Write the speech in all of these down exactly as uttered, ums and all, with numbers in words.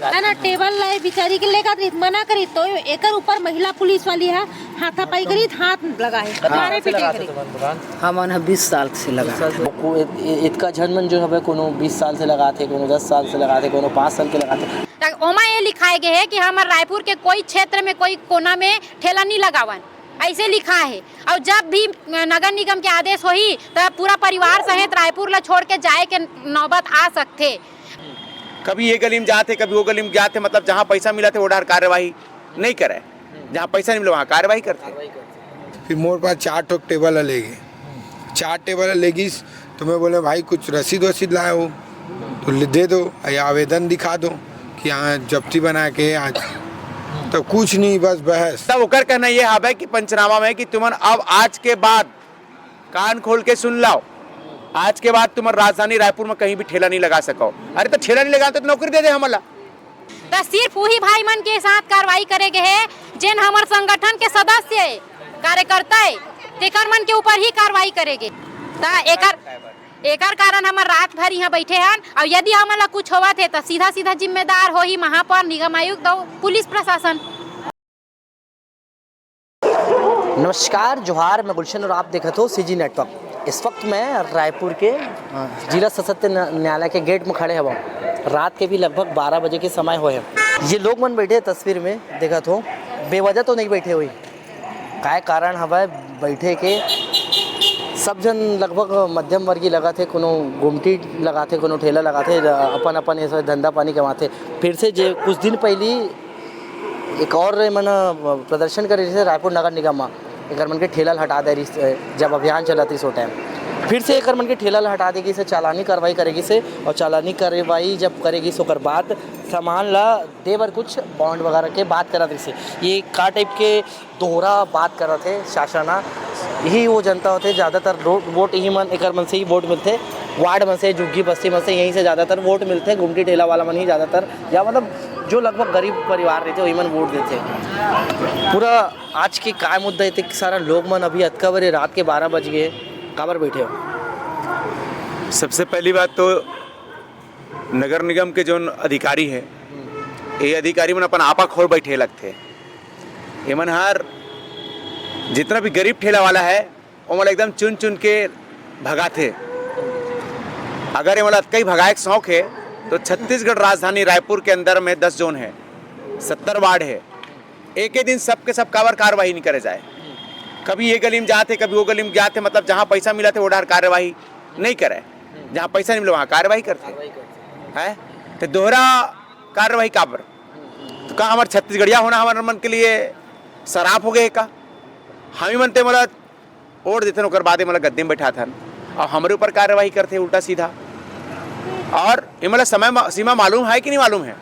है ना, टेबल ला बिचारी के लेकर मना करी, तो एकर ऊपर महिला पुलिस वाली है, हाथापाई करी, हाथ लगा है, मारे पीटे करी। हमन ह बीस साल से लगा। वो इत-, इतका झन मन जो हवे, कोनो बीस साल से लगाथे, कोनो दस साल से लगाथे, कोनो पाँच साल के लगाथे। त ओमा ये लिखाए गए है कि हमर रायपुर के कोई क्षेत्र में, कोई कोना में ठेला नहीं लगावन, ऐसे लिखा है। और जब भी नगर निगम के आदेश होही, त पूरा परिवार सहित रायपुर ला छोड़ के जाए के नौबत आ सकथे। कभी ये गली में जाथे, कभी वो गली में जाथे, मतलब जहाँ पैसा मिला थे वो डार कार्यवाही नहीं करे, जहाँ पैसा नहीं मिला वहाँ कार्यवाही करथे। फिर मोर पास चार ठो टेबल ले गए, चार टेबल ले गईस, तो मैं बोले, "भाई, कुछ रसीद वसीद लाए हो तो ले दे दो, या आवेदन दिखा दो कि यहाँ जब्ती बना के आज।" तो कुछ नहीं, बस बहस। तब ओकर कहना ये हवे कि पंचनामा में कि तुमन अब आज के बाद कान खोल के सुन लाओ, आज के बाद तुमन राजधानी रायपुर में कहीं भी ठेला नहीं लगा सको। अरे, तो ठेला नहीं लगा तो नौकरी दे दे हमला। त सिर्फ उही भाई मन के साथ कार्रवाई करे गए हे, जेन हमर संगठन के सदस्य हे, कार्यकर्ता हे, तेकर मन के ऊपर ही कार्रवाई करे गए। त एकर, एकर कारण हमर रात भर यहाँ बैठे हन, और यदि हमन ला कुछ होवत हे, त सीधा सीधा जिम्मेदार होही महापौर, निगम आयुक्त और पुलिस प्रशासन। नमस्कार, जोहार, मैं गुलशन और आप देखत हो सीजी नेटवर्क। इस वक्त मैं रायपुर के, अ, जिला सशस्त्र न्या-, न्यायालय के गेट में खड़े हवं। रात के भी लगभग बारह बजे के समय होए हे। ये लोग मन बैठे तस्वीर में देखत हो, बेवजह तो नहीं बैठे होही, काय कारण हवय बैठे के? सब झन लगभग मध्यम वर्गीय लगाथे, कोनो गुमटी लगाथे, कोनो ठेला लगाथे, अपन अपन ऐसे धंधा पानी कमाथे। फिर से जे कुछ दिन पहली एक और ए मन प्रदर्शन करे रहिस हे रायपुर नगर निगम म, एकर मन के ठेला ल हटा दे रहिस हे, जब अभियान चलत रहिस ओ टाइम। फिर से एकर मन के ठेला ल हटा दे गिस हे, चालानी कार्रवाई करे गिस हे, और चालानी कार्रवाई जब करे गिस ओकर बाद सामान ला दे बर कुछ बॉन्ड वगैरह के बात करत रहिस हे। ये का टाइप के दोहरा बात करत हे शासन ह। यही वो जनता होथे, ज़्यादातर रो-, वोट यही मन, एकर मन से ही वोट मिलथे, वार्ड मन से, झुग्गी बस्ती मन से, यहीं से ज़्यादातर वोट मिलथे। गुमटी ठेला वाला मन ही ज़्यादातर, या मतलब जो लगभग गरीब परिवार रहिथे, वही मन वोट देथे। पूरा आज के काय मुद्दा हे, इतने सारा लोग मन अभी अतका बरे रात के बारह बज गए, काबर बैठे हो? सबसे पहली बात तो नगर निगम के जोन अधिकारी हे, ये अधिकारी मन अपन आपा खोल बैठे लगथे। ये मन हर जितना भी गरीब ठेला वाला हे, ओमन एकदम चुन चुन के भगाथे। अगर ये मन अतका ही भगाए के शौक हे, तो छत्तीसगढ़ राजधानी रायपुर के अंदर में दस जोन हे, सत्तर वार्ड हे, एक ही दिन सबके सब काबर कार्रवाई नहीं करे जाए। कभी ये गली में जाथे, कभी वो गली में जाथे, मतलब जहाँ पैसा मिला थे वो डार कार्यवाही नहीं करे, जहाँ पैसा नहीं मिला वहाँ कार्यवाही करथे। हैं, तो दोहरा कार्रवाई काबर? तो का हमार छत्तीसगढ़िया होना हमारे मन के लिए सराप हो गए का? हम ही मन ते मतलब वोट देथन, ओकर बाद ये मन ला गद्दी में बैठाथन और हमरे ऊपर कार्यवाही करथे उल्टा सीधा। और ये मन ला समय मा-, सीमा मालूम है कि नहीं मालूम है?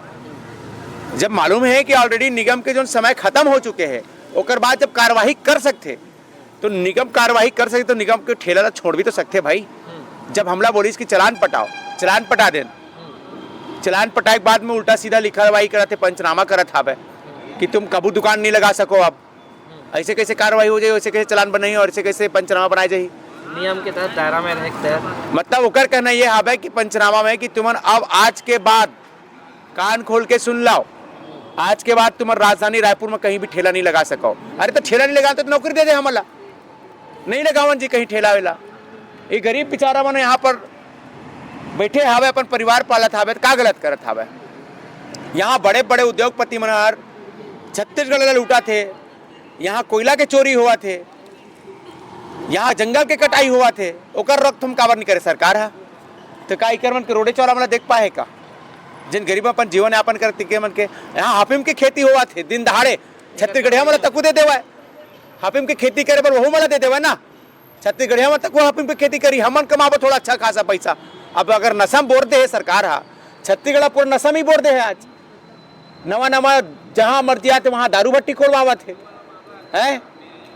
जब मालूम है कि already निगम के जोन समय खत्म हो चुके हैं, ओकर बाद जब कार्यवाही कर सकथे, तो निगम कार्यवाही कर सकथे, तो निगम के ठेला ला छोड़ भी तो सकथे भाई। जब हमला बोलिस कि चालान पटाओ, चालान पटा देन, चालान पटाए के बाद में उल्टा सीधा लिखवाई करत हे, पंचनामा करत हावे कि तुम कभू दुकान नहीं लगा सको अब। ऐसे कैसे कार्रवाई हो जाए, ऐसे कैसे चालान बनाई और ऐसे कैसे पंचनामा बनाए जाही? नियम के तहत, दायरा में रहे के तहत। मतलब ओकर कहना ये हावे कि पंचनामा में कि तुमन अब आज के बाद कान खोल के सुन लाओ, आज के बाद तुमन राजधानी रायपुर में कहीं भी ठेला नहीं लगा सको। अरे तो ठेला नहीं लगाते तो नौकरी दे दे हमला, नहीं लगावन जी कहीं ठेला वेला। ये गरीब बेचारा मन यहाँ पर बैठे हावे, अपन परिवार पालत हावे, तो का गलत करत हावे? यहाँ बड़े बड़े उद्योगपति मन हर छत्तीसगढ़ ला लूटत हे, यहाँ कोयला के चोरी होवत हे, यहाँ जंगल के कटाई होवत हे, ओकर रोकथाम काबर नहीं करे सरकार ह? तो का इकर मन के रोडे चौरा मन ला देख पाए का? जिन गरीब अपन जीवन यापन करत हे, के मन के यहाँ हाफिम के खेती होवत हे, दिन दहाड़े छत्तीसगढ़िया मन ला तकू दे देवय, हाफिम के खेती करे बर वहू मन ला दे देवय ना। छत्तीसगढ़िया मन तक वो हाफिम के खेती करी, हमन कमाबो थोड़ा अच्छा खासा पैसा। अब अगर नशा में बोर दे हे सरकार हा, छत्तीसगढ़ पूरा नशा में ही बोर दे हे आज। नवा नवा जहाँ मर्जी आथे वहाँ दारू भट्टी खोलवावत हे, हैं?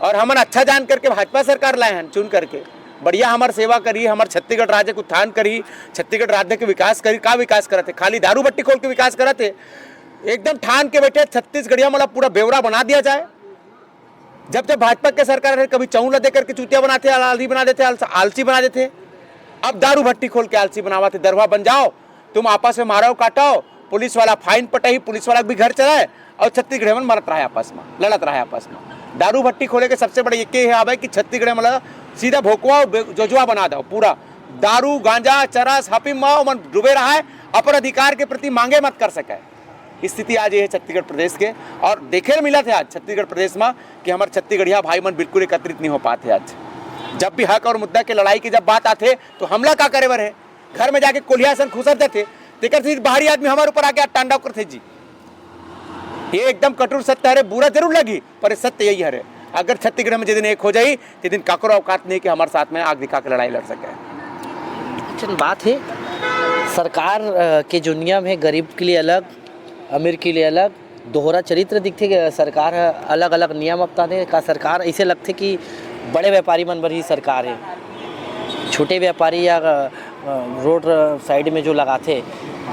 और हमन अच्छा जान करके भाजपा सरकार लाए हन चुन करके, बढ़िया हमर सेवा करी, हमर छत्तीसगढ़ राज्य के उत्थान करी, छत्तीसगढ़ राज्य के विकास करी। का विकास करत हे? खाली दारू भट्टी खोल के विकास करत हे। एकदम ठान के बैठे छत्तीसगढ़िया मन ला पूरा ब्यौरा बना दिया जाए। जब जब भाजपा के सरकार हे, कभी चाउर ला दे करके चूतिया बनाथे, आलसी बना देथे, आलस-, आलसी बना देथे। अब दारू भट्टी खोल के आलसी बनावत हे। दरुहा बन जाओ, तुम आपस में मारो काटो, पुलिस वाला फाइन पटाही, पुलिस वाला भी घर चलाए, और छत्तीसगढ़ में मरत रहे आपस में, लड़त रहे आपस में। दारू भट्टी खोले के सबसे बड़े ये के है आवे कि छत्तीसगढ़ में सीधा भोकवा और बे-, जोजवा बना दो पूरा। दारू, गांजा, चरस, हफीम में मन डूबे रहा है, अपन अधिकार के प्रति मांगे मत कर सके। स्थिति आज ये है छत्तीसगढ़ प्रदेश के, और देखे मिला थे आज छत्तीसगढ़ प्रदेश में कि हमारे छत्तीसगढ़िया भाई मन बिल्कुल एकत्रित नहीं हो पाते आज। जब भी हक और मुद्दा के लड़ाई की जब बात आते, तो हमला का करे बर है? घर में जाके कोलिया सन खुसर जाते, तेकर से बाहरी आदमी हमारे ऊपर आके तांडव करते जी। ये एकदम कठोर सत्य हरे, बुरा जरूर लगी, पर ये सत्य यही हरे। अगर छत्तीसगढ़ में जे दिन एक हो जाई, ते दिन काकरो औकात नहीं कि हमारे साथ में आग दिखा के लड़ाई लड़ सके। लेकिन बात है, सरकार अ, के जो नियम है, गरीब के लिए अलग, अमीर के लिए अलग, दोहरा चरित्र दिखथे। अ, सरकार ह अलग-अलग नियम अपनाथे। का सरकार ऐसे लगथे कि बड़े व्यापारी मन बर ही सरकार है, छोटे व्यापारी या अ, अ, रोड साइड में जो लगाथे,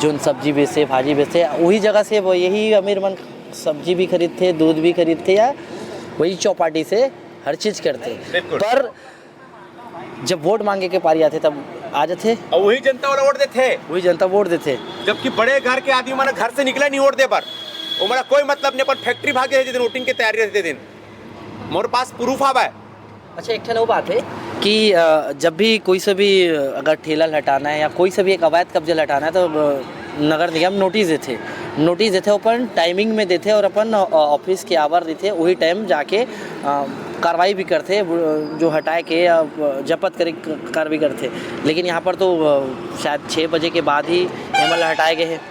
जोन सब्जी बेचथे, भाजी बेचथे, वही जगह से वो यही अमीर मन सब्जी भी खरीदथे, दूध भी खरीदथे या वही चौपाटी से हर चीज करथे। बिल्कुल। पर जब वोट मांगे के पारी आथे, तब आ जाथे, और वही जनता वाला वोट देते, वही जनता वोट देथे। जबकि बड़े घर के आदमी मन घर से निकले नहीं वोट दे बर। वो मेरा कोई मतलब नहीं, अपन फैक्ट्री भागे है जिस दिन वोटिंग की तैयारी रहते दिन। मोर पास प्रूफ आवा है। अच्छा, एक ठन अउ बात है कि अ, जब भी कोई से भी, अ, अगर ठेला ल हटाना है या कोई से भी एक अवैध कब्जा ल हटाना है, तो अ, नगर निगम नोटिस देथे। नोटिस देथे, अपन टाइमिंग में देथे और अपन अ, ऑफिस के आवर देथे, वही टाइम जाके अ, कार्रवाई भी करथे, वो जो हटाए के या अ, जपत करे क-, कार्रवाई करथे। लेकिन यहाँ पर तो अ, शायद छः बजे के बाद ही एमन ल हटाए गए हैं।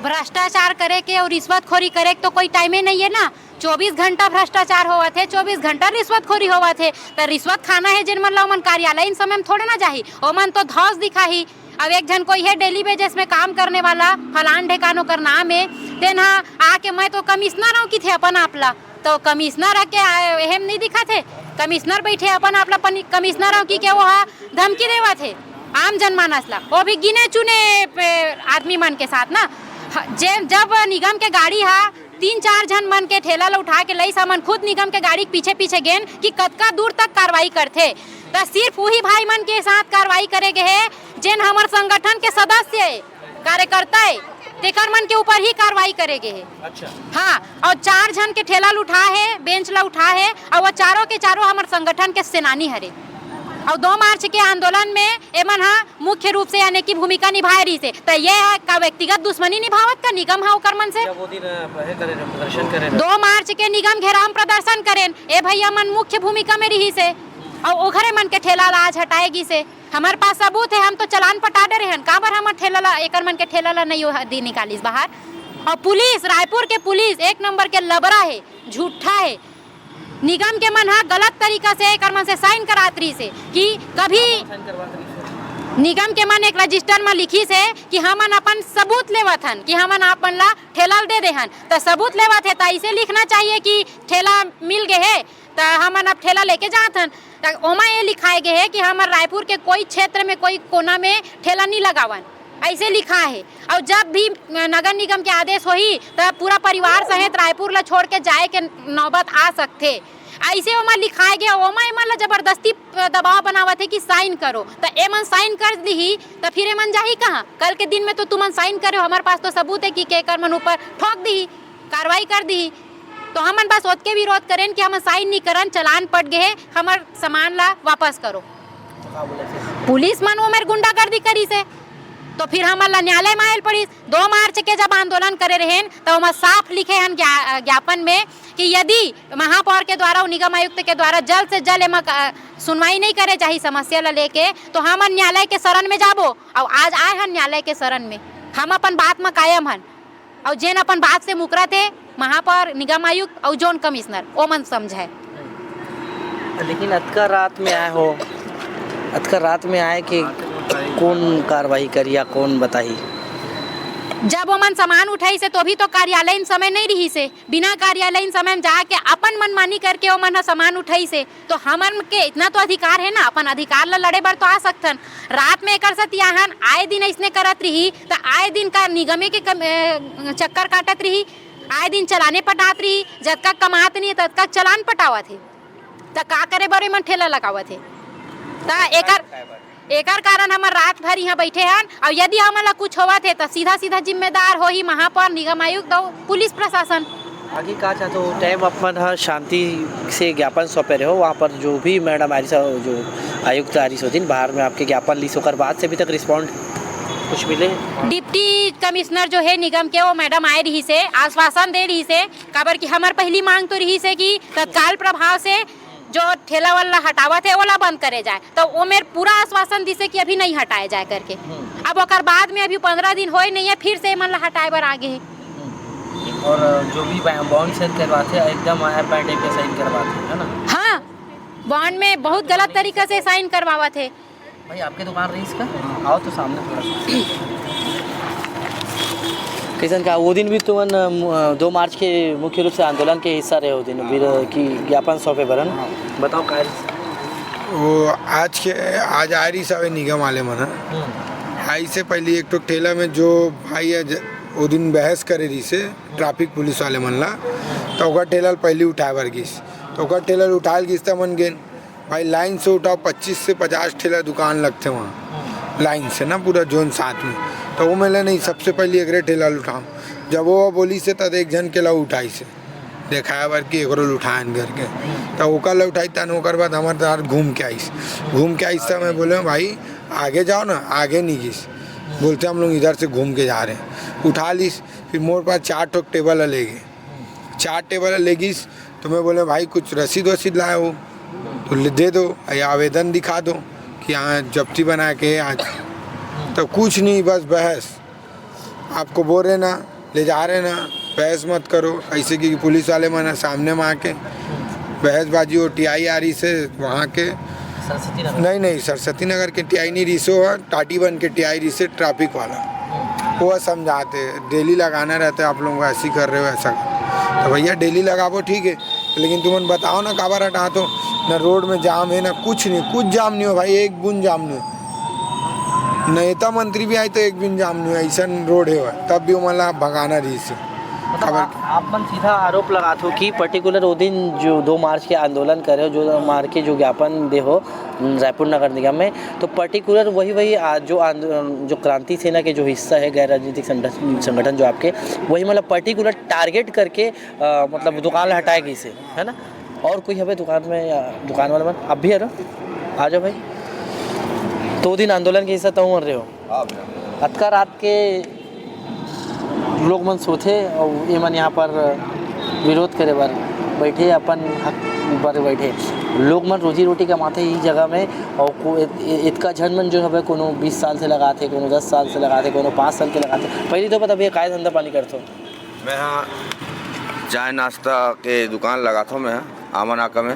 भ्रष्टाचार करे के और रिश्वतखोरी करे के तो कोई टाइमे नहीं है ना। चौबीस घंटा भ्रष्टाचार होवत है, चौबीस घंटा रिश्वतखोरी होवत है। तो रिश्वत खाना है जिन मन ला, ओमन कार्यालय इन समय में थोड़े ना जाही, ओमन तो धौस दिखाही। अब एक झन कोई है डेली बेजेस में काम करने वाला, फलान ढेकान ओकर नाम है, तेन हा आके मैं तो कमिश्नर हूँ किथे अपन आप ला, तो कमिश्नर आके आ- एहेम नहीं दिखा थे। कमिश्नर बैठे अपन आप ला पनी- कमिश्नर हूँ कि क्या वो हा धमकी देवत है आम जनमानस ला, वो भी गिने चुने पे आदमी मन के साथ ना। ह- जे जब निगम के गाड़ी हा तीन चार झन मन के ठेला ला उठा के लई, हमन खुद निगम के गाड़ी के पीछे पीछे गेन कि कतका दूर तक कार्रवाई करथे, त सिर्फ वही भाई मन के साथ कार्रवाई करे गे हे जेन हमर संगठन के सदस्य हे, कार्यकर्ता हे, तेकर मन के ऊपर ही कार्रवाई करे गे हे। अच्छा। हाँ, और चार झन के ठेला ला उठा हे, बेंच ला उठा हे, और वो चारों के चारों हमर संगठन के सेनानी हरे। और दो मार्च के आंदोलन में एमन हा मुख्य रूप से यानी कि भूमिका निभाए रहिस हे, त ये हा का व्यक्तिगत दुश्मनी निभावत का निगम हा ओकर मन से? जब वो दिन अ, पहे करे रहे, प्रदर्शन करे रहे। दो मार्च के निगम घेराव में प्रदर्शन करेन, ए भैया मन मुख्य भूमिका में रहिस हे, और ओखरे मन के ठेला ला आज हटाए गिस हे। हमर पास सबूत है, हम तो चालान पटा डरे हन, काबर हमर ठेला ला, एकर मन के ठेला ला नहीं ओ दी निकालिस बाहर। और पुलिस, रायपुर के पुलिस एक नंबर के लबरा है, झूठा है। निगम के मन हा गलत तरीका से एकर मन से साइन करात रहिस हे कि कभी निगम के मन एक रजिस्टर में लिखिस हे कि हमन अपन सबूत लेवत हन कि हमन आप मन ला ठेला ल दे दे हन, त सबूत लेवत हे त ऐसे लिखना चाहिए कि ठेला मिल गए हे त हमन अब ठेला लेके जात हन। त ओमा ये लिखाए गए हे कि हमर रायपुर के कोई क्षेत्र में, कोई कोना में ठेला नहीं लगावन, ऐसे लिखा है। और जब भी नगर निगम के आदेश होही, त पूरा परिवार सहित रायपुर ला छोड़ के जाए के नौबत आ सकथे, ऐसे ओमा लिखाए गए। ओमा एमन ला जबरदस्ती दबाव बनावत है कि साइन करो, त एमन साइन कर दिही, त फिर एमन जाही कहाँ? कल के दिन में तो तुमन साइन करे हो, हमारे पास तो सबूत है कि केकर मन ऊपर ठोक दिही, कार्रवाई कर दिही। तो हमन बस ओतके विरोध करेन कि हमन साइन नहीं करन, चालान पट गए है, हमर सामान ला वापस करो। पुलिस मन वो मेर गुंडागर्दी करिस हे, तो फिर हमन ला न्यायालय में आयल पड़िस। दो मार्च के जब आंदोलन करे रहेन, तो ओमा साफ लिखे हन ज्ञा-, ज्ञापन में कि यदि महापौर के द्वारा और निगम आयुक्त के द्वारा जल्द से जल्द एमा क-, सुनवाई नहीं करे जाही समस्या ला लेके, तो हमन न्यायालय के शरण में जाबो। और आज आए हन न्यायालय के शरण में, हम अपन बात में कायम हन। और जेन अपन बात से मुकरत हे, महापौर, निगम आयुक्त और जोन कमिश्नर, ओमन समझाए। लेकिन अतका रात में आए हो, अतका रात में आए कि कौन कार्रवाई करी या कौन बताही? जब ओमन सामान उठाइस हे, तो भी तो कार्यालयीन समय नहीं रहिस हे। बिना कार्यालयीन समय में जाके अपन मनमानी करके ओमन ह सामान उठाइस हे, तो हमन के इतना तो अधिकार है ना, अपन अधिकार ला लड़े बर तो आ सकथन। रात में एकर सतियाहन आए दिन ऐसने करत रही, त आए दिन का निगमे के कम, ए, चक्कर काटत रही, आए दिन चलाने पटात रही, जतका कमात नहीं ततका चलान पटावत हे, त का करे बर एमन ठेला लगावत हे? त एकर एकर कारण हमर रात भर इहाँ बैठे हन, अउ यदि हमन ला कुछ होवत हे, त सीधा-सीधा जिम्मेदार होही महापौर, निगम आयुक्त अउ पुलिस प्रशासन। आगे का चाहत हो? टाइम अपन ह शांति से ज्ञापन सौंपे रहे हो, वहाँ पर जो भी मैडम आरिस, जो आयुक्त आरिस होतिन, बाहर में आपके ज्ञापन लिस, ओकर बाद से अभी तक रिस्पॉन्ड कुछ मिले? डिप्टी कमिश्नर जो हे निगम के, वो मैडम आए रहिस हे, आश्वासन दे रहिस हे, काबर कि हमर पहली मांग तो रहिस हे कि तत्काल प्रभाव से जो ठेला वाला हटावत हे, ओला बंद करे जाए। तो वो मेर पूरा आश्वासन दिसे कि अभी नहीं हटाए जाए करके। अब ओकर बाद में अभी पंद्रह दिन होए नहीं है, फिर से एमन ला हटाए बर आगे हे। और जो भी बॉन्ड साइन करवाथे, एकदम आया पैंट पे साइन करवाथे, है ना? हाँ, बॉन्ड में बहुत गलत तरीका से साइन करवावत हे। भाई, आपके दुकान रहिस का? आओ तो सामने थोड़ा सा। कैसन का वो दिन भी तुमन, अ, दो मार्च के मुख्य रूप से आंदोलन के हिस्सा रहे हो दिन, विर-, की ज्ञापन सौंपे बरन। बताओ का? वो आज के, आज आ रहिस हवे निगम वाले मन ह। आई से पहले एक ठो ठेला में जो भाई ह ज-, वो दिन बहस करे रहिस हे ट्रैफिक पुलिस वाले मन ला, तो ओकर ठेला ल पहली उठाए बर गिस, तो ओकर ठेला ल उठाए ल गिस त मन गेन। भाई, लाइन से उठाओ, पच्चीस से पचास ठेला दुकान लगथे वहाँ, लाइन से ना, पूरा जोन साथ में। तो वो मेले नहीं, सबसे पहले एकरे ठेला ल उठाओ। जब वो बोलिस हे, तद एक झन के ला उठाइस हे, देखाए बर कि एकरो ल उठाएन करके। तो ओकर ला उठाई, तन ओकर बाद हमर दार घूम के आइस। घूम के आइस त मैं बोले, "भाई, आगे जाओ ना।" आगे नहीं गिस। बोलते, "हम लोग इधर से घूम के जा रहे हैं।" उठा लिस, फिर मोर पास चार ठोक टेबल ले गे। चार टेबल ले गिस, तो मैं बोले, "भाई, कुछ रसीद वसीद लाए हो तो ले दे दो, या आवेदन दिखा दो कि यहाँ जब्ती बना के आज।" तो कुछ नहीं, बस बहस। "आपको बोल रहे ना, ले जा रहे ना, बहस मत करो।" ऐसे कि पुलिस वाले मन सामने में आके बहसबाजी हो, टीआई आ रहिस हे वहाँ के। सरस्वती नगर। नहीं, नहीं, सरस्वती नगर के टीआई नहीं रहिस हे, टाटी बंध के टीआई रहिस हे, ट्रैफिक वाला। वो समझाते, "डेली लगाना रहता है आप लोगों को, ऐसे ही कर रहे हो, ऐसा।" तो भैया, डेली लगाबो, ठीक है, लेकिन तुमन बताओ ना, काबर हटात हो? ना रोड में जाम है, ना कुछ नहीं, कुछ जाम नहीं हो भाई, एक बूंद जाम नहीं हो। नेता मंत्री भी आए तो एक बूंद जाम नहीं हो, ऐसा रोड है वह, तब भी ओमन ला भगाना रहिस हे। मतलब आप, आप मन सीधा आरोप लगात हो कि पर्टिकुलर वो दिन जो दो मार्च के आंदोलन करे हो, जो मार के जो ज्ञापन दे हो, उम, रायपुर नगर निगम में, तो पर्टिकुलर वही, वही आ, जो आंद-, जो क्रांति सेना के जो हिस्सा है, गैर राजनीतिक संगठन, संगठन जो आपके, वही मतलब पर्टिकुलर टारगेट करके, अ, मतलब दुकान ला हटाए गिस हे, है ना? और कोई हवे दुकान में या दुकान वाला मन? आप भी हरो, आ जाओ भाई। तो दिन आंदोलन के हिस्सा तहूँ मन रहे हो। अतका रात के लोग मन सोथे अउ ये मन यहाँ पर विरोध करे बर बैठे, अपन हक बर बैठे। लोग मन रोजी रोटी कमाथे इस जगह में, अउ को-, इत-, इतका झन मन जो हवे, कोनो बीस साल से लगाथे, कोनो दस साल से लगाथे, कोनो पाँच साल के लगाथे। पहली तो बता भैया, काय धंधा पानी करथो? मैं हाँ चाय नाश्ता के दुकान लगाथो मैं हाँ, आमा नाका में।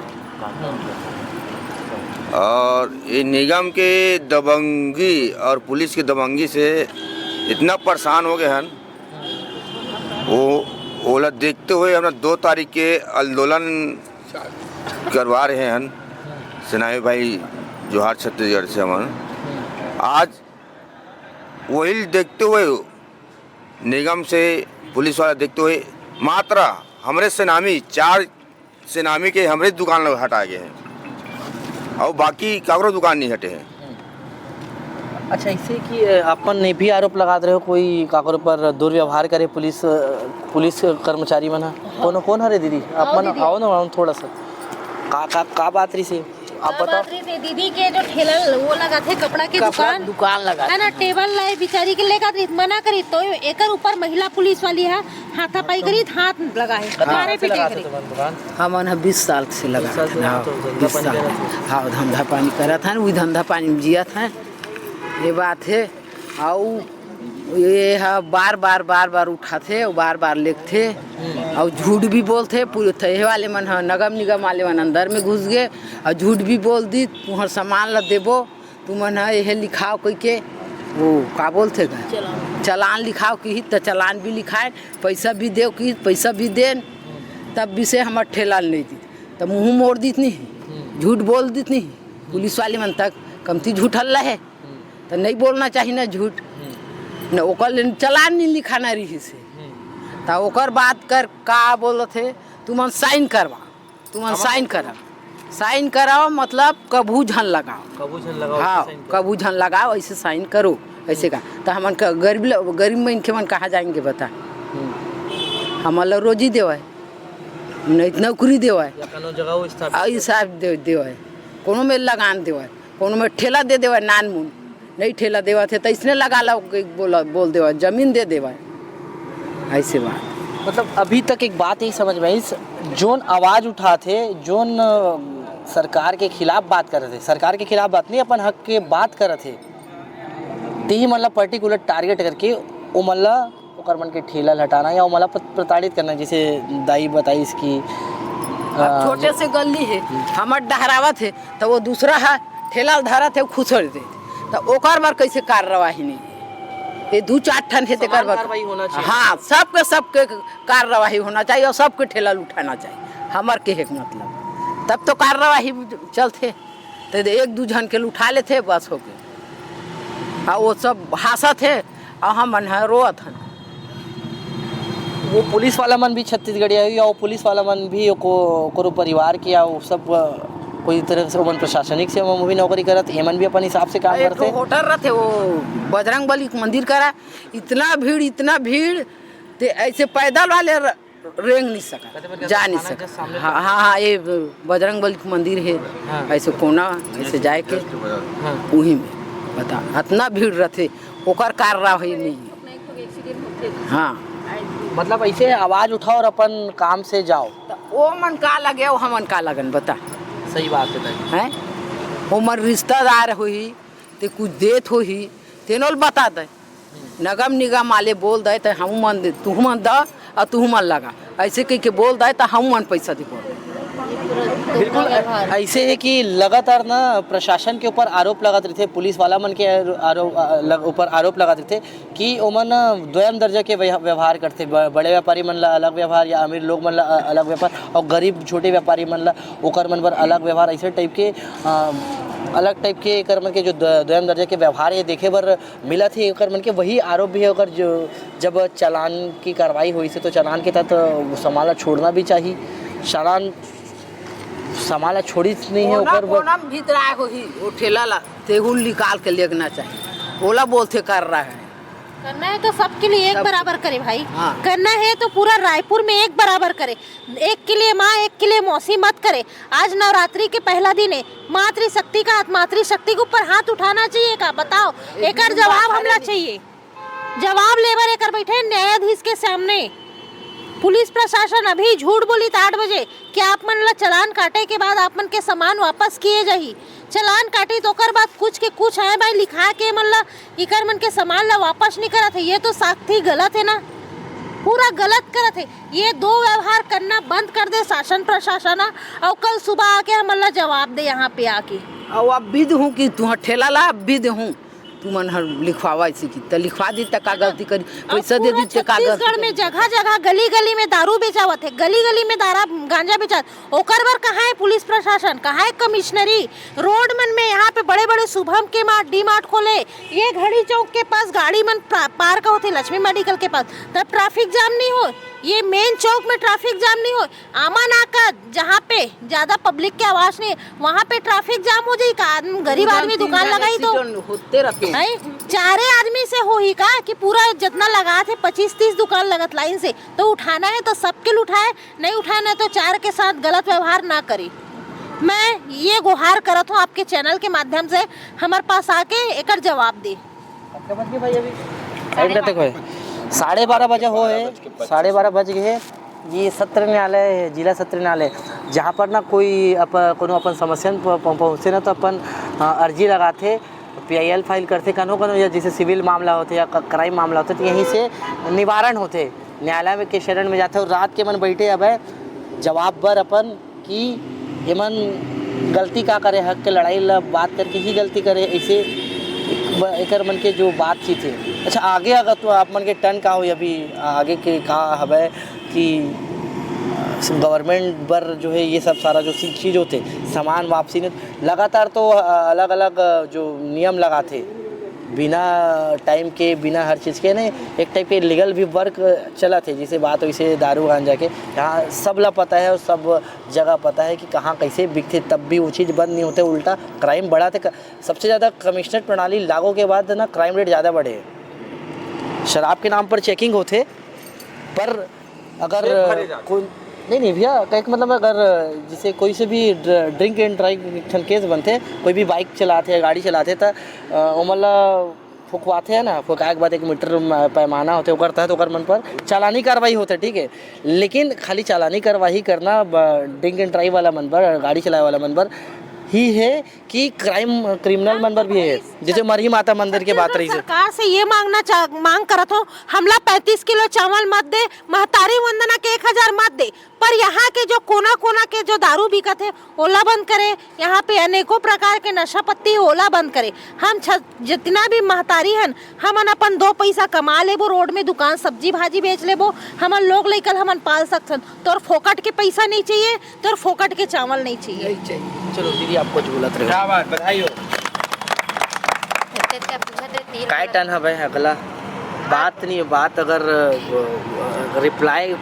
और ये निगम के दबंगी और पुलिस की दबंगी से इतना परेशान हो गए हन, वो ओला देखते हुए हम दो तारीख के आंदोलन करवा रहे हन। सेनाई भाई जोहार छत्तीसगढ़ से हमन आज वही देखते हुए निगम से पुलिस वाला देखते हुए मात्र हमरे सेनामी, चार सेनामी के हमरे दुकान ल हटा गए हैं और बाकी काकरो दुकान नहीं हटे हैं। अच्छा, ऐसे कि अपन ने भी आरोप लगा रहे हो कोई काकरो पर दुर्व्यवहार करे पुलिस, पुलिस कर्मचारी मन ह? कोनो कौन हरे दीदी? अपन आओ ना, आओ थोड़ा सा। का का का बात रही से आप बताओ। दीदी के जो ठेला वो लगा थे कपड़ा के दुकान, दुकान लगा है ना, टेबल लाए बिचारी के लेकर मना करी तो एकर ऊपर महिला पुलिस वाली है, हाथापाई करी, हाथ लगा है, मारे पीटे करी। हमन ह बीस साल से लगा थे ना। बीस साल। हाँ, धंधा पानी करत हन, वही धंधा पानी में जियत हन। ये बात है। अउ ये ह बार बार बार बार उठाथे अउ बार बार लेगथे। अउ झूठ भी बोलथे। पूरे थहे वाले मन ह, नगम निगम वाले मन अंदर में घुस गे अउ झूठ भी बोल दी, तुहर सामान ला देबो, तुमन ह एहे लिखाव कहिके। वो का बोलथे गा? चलान लिखाव किही त चलान भी लिखाए, पैसा भी देव किही, पैसा भी देन। तब भी से हमर ठेला ल नहीं दी, त मुँह मोड़ दीत नहीं, झूठ बोल दीत नहीं। पुलिस वाले मन तक कमती झूठ हल्ला है। त नहीं बोलना चाहिए ना झूठ। न ओकर ले चलान नहीं लिखाना रहिस हे। त ओकर बात कर का बोलत हे, तुमन साइन करवा, तुमन साइन करा। साइन कराओ मतलब कभू झन लगाओ। कभू झन लगाओ, हाँ, साइन करो। कभू झन लगाओ, ऐसे साइन करो, ऐसे का। तो हमन का गरीब ल-, गरीब मनखे मन कहाँ जाएंगे बता? हम्म। हमन ला रोजी देवाय, नहीं तो नौकरी देवाय, या कोनो जगह वो स्थापित आ, कर- हिसाब दे देवाय, कोनो में लगान देवाय, कोनो में ठेला दे देवाय, नान मुन नहीं ठेला देवत हे, तो इसने लगा लो, बोला, बोल देवाय, जमीन दे देवाय, ऐसे बात। मतलब अभी तक एक बात यही समझ में आई, जोन आवाज उठात हे, जोन अ, सरकार के खिलाफ बात करत हे, सरकार के खिलाफ बात नहीं, अपन हक के बात करत हे, तेही मन ला पर्टिकुलर टारगेट करके ओमन ला, ओकर मन के ठेला ल हटाना या ओमन ला प्र-, प्रताड़ित करना, जैसे दाई बताइस कि, अब अ, छोटे से गली हे, हमर डहरावत हे, तो वो दूसरा ह ठेला ल धरत हे, खुसर दे, तो ओकर बर कैसे कार्रवाई नहीं? ये दू चार ठन हे, तेकर समान बर कार्रवाई होना चाहिए। हाँ, सबके, सबके कार्रवाई होना चाहिए और सबके ठेला ल उठाना चाहिए, हमर के हे के मतलब, तब तो कार्रवाई चलथे। तो एक दू झन के ल उठा लेथे, बस होगे। आ वो सब हासत हे, आ हमन ह रोवत हन। वो पुलिस वाला मन भी छत्तीसगढ़िया ही, और पुलिस वाला मन भी ओको-, ओकरो परिवार के, या वो सब, अ, कोई तरह से ओमन प्रशासनिक सेवा में भी नौकरी करत, एमन भी अपन हिसाब से काम एक ठो करथे। होटल रथे, वो बजरंग बली के मंदिर करा, इतना भीड़, इतना भीड़, ते ऐसे पैदल वाले र-, रेंग नहीं सकत, कते बजे जा नहीं थाना सकत। के सामने हाँ, हाँ, हाँ, ये बजरंग बली के मंदिर हे, हाँ। ऐसे कोना, ऐसे जाए के, हाँ। उही में बता, इतना भीड़ रथे, ओकर कार्रवाई नहीं। हाँ। मतलब ऐसे आवाज उठाओ और अपन काम से जाओ। तो वो मन का लगे, वो हमन का लगन, बता। सही बात है भाई। हैं? वो मन रिश्तेदार होही, ते कुछ देत होही, तेनो ल बता दे। नगम निगम वाले बोल दे, तो हम मन दे, तुहू मन द, और तुहू मन लगा। ऐसे कह के बोल दे, तो हम मन पैसा दे बोल। बिल्कुल, ऐसे है कि लगातार ना प्रशासन के ऊपर आरोप लगात रहिथे, पुलिस वाला मन के आरो-, आरो-, अ, लग-, ऊपर आरोप लगात रहिथे कि ओमन ना दोयम दर्जा के व्यह-, व्यवहार करथे। ब-, बड़े व्यापारी मन ला अलग व्यवहार या अमीर लोग मन ला अ-, अलग व्यवहार और गरीब छोटे व्यापारी मन ला ओकर मन बर अलग व्यवहार, ऐसे टाइप के, अ, अलग टाइप के एकर मन के जो द-, दोयम दर्जा के व्यवहार ये देखे बर मिलत हे ओकर मन के, वही आरोप भी है ओकर जो जब चालान की कार्रवाई होइस हे, तो चालान के तहत वो सामान ला छोड़ना भी चाही। चालान, सामान ला छोड़िस नहीं है कोना, ओकर बर कोना में भीतराए होही, वो ठेला ला, तेहू ल निकाल के लेगना चाही। ओला बोलथे कार्रवाई। करना है तो सबके लिए एक सब बराबर करे भाई। हाँ। करना है तो पूरा रायपुर में एक बराबर करे, एक के लिए माँ, एक के लिए मौसी मत करे। आज नवरात्रि के पहला दिन है, मातृशक्ति का हाथ, मातृशक्ति के ऊपर हाथ उठाना चाहिए का? बताओ, एकर जवाब हमला चाहिए। जवाब लेबर एकर बैठे न्यायाधीश के सामने। पुलिस प्रशासन अभी झूठ बोली त आठ बजे कि आप मन ला चालान काटे के बाद आप मन के सामान वापस किए जाही। चालान काटी तो ओकर बाद कुछ के कुछ आए भाई लिखा के मन ला, इकर मन के सामान ला वापस नहीं करत है। ये तो साख्ती गलत है ना, पूरा गलत करत है। ये दो व्यवहार करना बंद कर दे शासन प्रशासन ह, और कल सुबह आके हमन ला जवाब दे यहाँ पे आके। और अब भी दूँ कि तुहर ठेला ला अब भी दूँ, तुमन हर लिखवावा इसी की, त लिखवा दी त का गलती करी, अब पैसा दे पूरा दी त का गलती छत्तीसगढ़ में करी? जगह जगह गली गली में दारू बेचावत है, गली गली में दारा गांजा बेचावत, ओकर बर कहाँ है पुलिस प्रशासन, कहाँ है कमिश्नरी? रोड मन में यहाँ पे बड़े बड़े शुभम के मार्ट, डी मार्ट खोले, ये घड़ी चौक के पास गाड़ी मन प्रा-, पार्क होते लक्ष्मी मेडिकल के पास, तब ट्रैफिक जाम नहीं हो, ये मेन चौक में ट्रैफिक जाम नहीं हो, आमा नाका जहाँ पे ज्यादा पब्लिक के आवाज नहीं है, वहाँ पे ट्रैफिक जाम हो जाई का? आदमी, गरीब दू आदमी तीन दुकान लगाई तो accident होते रहते हैं। है, चारे आदमी से होही का कि पूरा जितना लगात है पच्चीस तीस दुकान लगत लाइन से, तो उठाना है तो सबके ल उठाए, नहीं उठाना है तो चार के साथ गलत व्यवहार ना करी। मैं ये गुहार करत हूँ आपके चैनल के माध्यम से, हमारे पास आके एकर जवाब दे। टाइम कते होए? साढ़े बारह बजे होए, साढ़े बारह बज गए। ये सत्र न्यायालय है, जिला सत्र न्यायालय, जहाँ पर ना कोई अप-, कोनो अपन समस्या प-, प-, पहुँचते ना तो अपन, अ, अर्जी लगाते, पी आई एल फाइल करते, कनो कनो या जैसे सिविल मामला होते या क-, क्राइम मामला होते तो यहीं से निवारण होते, न्यायालय में के शरण में जाते और रात के मन बैठे अब है जवाब बर अपन कि एमन गलती का करे, हक के लड़ाई ला बात करके ही गलती करे, ऐसे एक ब-, एकर मन के जो बातचीत है। अच्छा, आगे अगर तो आप मन के टर्न का होई, अभी आगे के का हवय कि गवर्नमेंट बर जो है ये सब सारा जो सी-, चीज होते, सामान वापसी में लगातार तो, अ, अलग-अलग, अ, जो नियम लगाथे, बिना टाइम के, बिना हर चीज़ के, नहीं, एक टाइप के लीगल भी वर्क चलत हे, जैसे बात वैसे दारू गांजा के। यहाँ सब ला पता है और सब जगह पता है कि कहाँ कैसे बिकथे, तब भी वो चीज़ बंद नहीं होते, उल्टा क्राइम बढ़ाते। क-, सबसे ज़्यादा कमिश्नरेट प्रणाली लागू के बाद ना क्राइम रेट ज़्यादा बढ़े। शराब के नाम पर चेकिंग होते, पर अगर कोई, नहीं, नहीं भैया, कहे के मतलब, अगर जैसे कोई से भी ड्रिंक एंड ड्राइव ठन केस बनथे, कोई भी बाइक चलाथे, गाड़ी चलाथे, त ओमन ला फुकवाथे, है ना, फुकाए के बाद एक मीटर पैमाना होथे, ओकर तहत ओकर मन पर चालानी कार्रवाई होथे, ठीक है। लेकिन खाली चालानी कार्रवाई करना ड्रिंक एंड ड्राइव वाला मन पर, गाड़ी चलाए वाला मन पर ही है कि क्राइम, क्रिमिनल मन बर भी है, जैसे मरही माता मंदिर के बात रही से। सरकार से ये मांगना चाह, मांग करत हो, हमला पैंतीस किलो चावल मत दे, महतारी वंदना के एक हजार मत दे, पर यहाँ के जो कोना कोना के जो दारू बिकत है, ओला बंद करे। यहाँ पे अनेकों प्रकार के नशा पत्ती है, ओला बंद करे। हम छ-, जितना भी महतारी हन, हमन अपन दो पैसा कमा लेबो, रोड में दुकान सब्जी भाजी बेच लेबो, हमन लोग लइकन हमन पाल सकथन। तोर फोकट के पैसा नहीं चाहिए, तोर फोकट के चावल नहीं चाहिए। नहीं चाहिए। चलो दीदी, आप कुछ बोलत रहे। क्या बात, बधाई हो। काय टन हवे अगला? बात नहीं, बात अगर रिप्लाई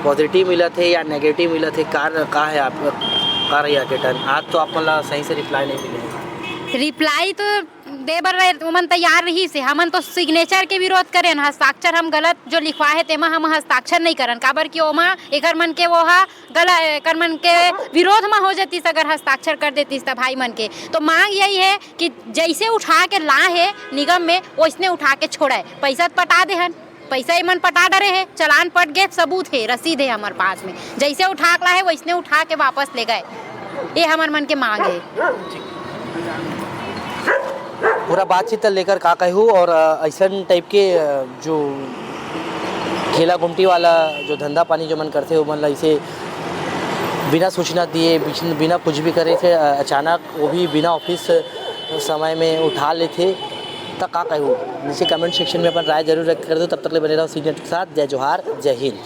पॉजिटिव मिलत है या नेगेटिव मिलत है, का, का है आप, का रही के टन? आज तो आप मतलब सही से रिप्लाई नहीं मिले। रिप्लाई तो दे बर रहे, ओमन तैयार रही से। हमन तो सिग्नेचर के विरोध करेन, हस्ताक्षर हम गलत जो लिखवा है, तेमा हम हस्ताक्षर नहीं करन, काबर कि ओमा एकर मन के वो हा गलत, एकर मन के विरोध म हो जतिस, अगर हस्ताक्षर कर देतिस त भाई मन के। तो मांग यही है कि जैसे उठा के ला है निगम में, वैसने उठा के छोड़े। पैसा तो पटा दे हन, पैसा एमन पटा डरे है, चलान पट गए, सबूत है, रसीद है हमर पास में। जैसे उठा के ला है, वैसने उठा के वापस ले गए। ये हमर मन के मांग है। पूरा बातचीत ल लेकर का कहू और, अ, ऐसन टाइप के, अ, जो ठेला गुमटी वाला जो धंधा पानी जो मन करथे, ओमन ला इसे बिना सूचना दिए, बिच-, बिना कुछ भी करे से, अ, अचानक वो भी बिना ऑफिस समय में उठा लेथे, त का कहू? नीचे कमेंट सेक्शन में अपन राय जरूर व्यक्त कर दो। तब तक ले बने रहो सी नेट के साथ। जय जोहार, जय हिंद।